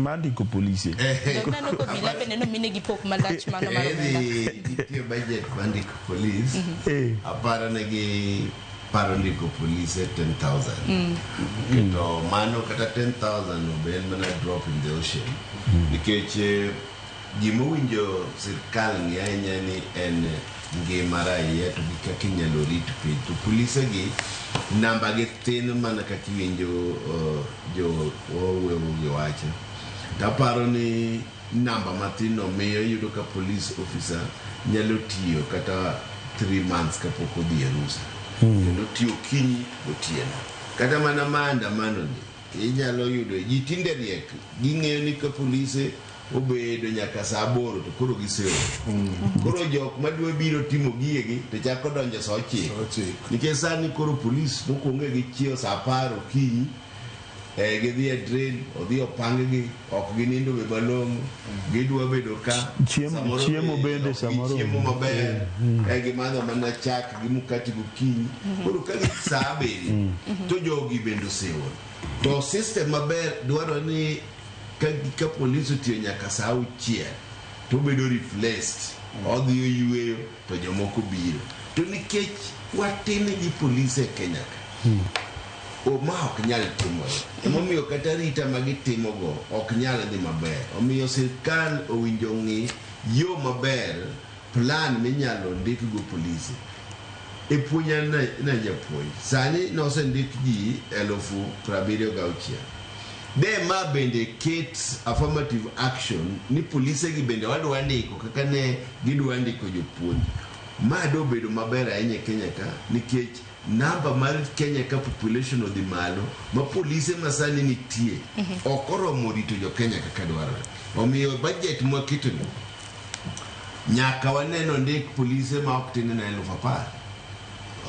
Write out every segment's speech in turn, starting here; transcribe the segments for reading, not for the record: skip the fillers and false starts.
mar ndiko polise. Donge neno ka obila bende nominegi pok malach mano mar omenda. Edhi nitie budget mar ndiko polis. Aparo ne gi paro ndiko polise 10,000. To mano kata 10,000 no be en mana drop in the ocean. Nikech gimowinjo sirkal ng'i ahinya ni en ngima raia to gi kaka inyalo rit piny. To polise gi namba gi thin mana kaka iwinjo jo wawuoyo gi wacho. Taparo ni namba mathin no miyo iyudo ka police officer nyalo tiyo kata 3 months kapok odhi e rusa. Kendo tiyo okinyi gotieno. Kata mana maandamano ni inyalo yudo ji tinde riek ging'eyo ni ka polise obedo nyaka saa 8 to koro giseol. Koro jok madwa biro timo gigegi to chako donjo saa 9. Saa 9. Nikech sani koro polis mokwongo gichiewo saa 10 okinyi gidhi e drill, odhi opang gi, ok ginindo be malong'o, gidwa bedo ka Chiemo- samoro chiemo be bende ok samoro gichiemo onge. maber, gimadho mana chak gi mkati gokinyi. Koro ka gi saa 7 to jogi bende oseol. To system maber dwaro ni ka polis otiyo nyaka saa 6 to obedo replaced, odhi oyweyo to jomoko biro. To nikech watin gi polise e Kenya ka, o ma ok nyal timore. Emomiyo kata rita ma gitimogo ok nyal dhi maber. Omiyo sirkal owinjo ng'i yo maber plan minyalo ndikgo polise. E puonj an na japuonj. Sani nosendik ji 76,000. De ma bende ket affirmative action ni polise gi bende wadwa ndiko kaka ne gidwa ndiko jopuonj. Ma dobedo maber ahinya e Kenya ka nikech namba mar Kenya ka population odhi malo ma polise masani nitie ok oromo rito jo Kenya kaka dwarore. Omiyo budget mwaketo ni nyaka waneno ndik polise ma ok tin ne 10,000.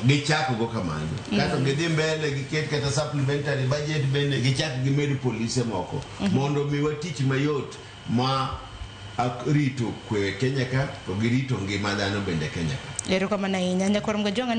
Gichako go kamano. Kato gidhi mbele giket kata supplementary budget bende gichak gimed polise moko mondo miwa tich mayot ma rito kwe e Kenya ka to girito ngima dhano bende e Kenya ka. Erokamano ahinya. Nyakwar Mgajwang' aneno.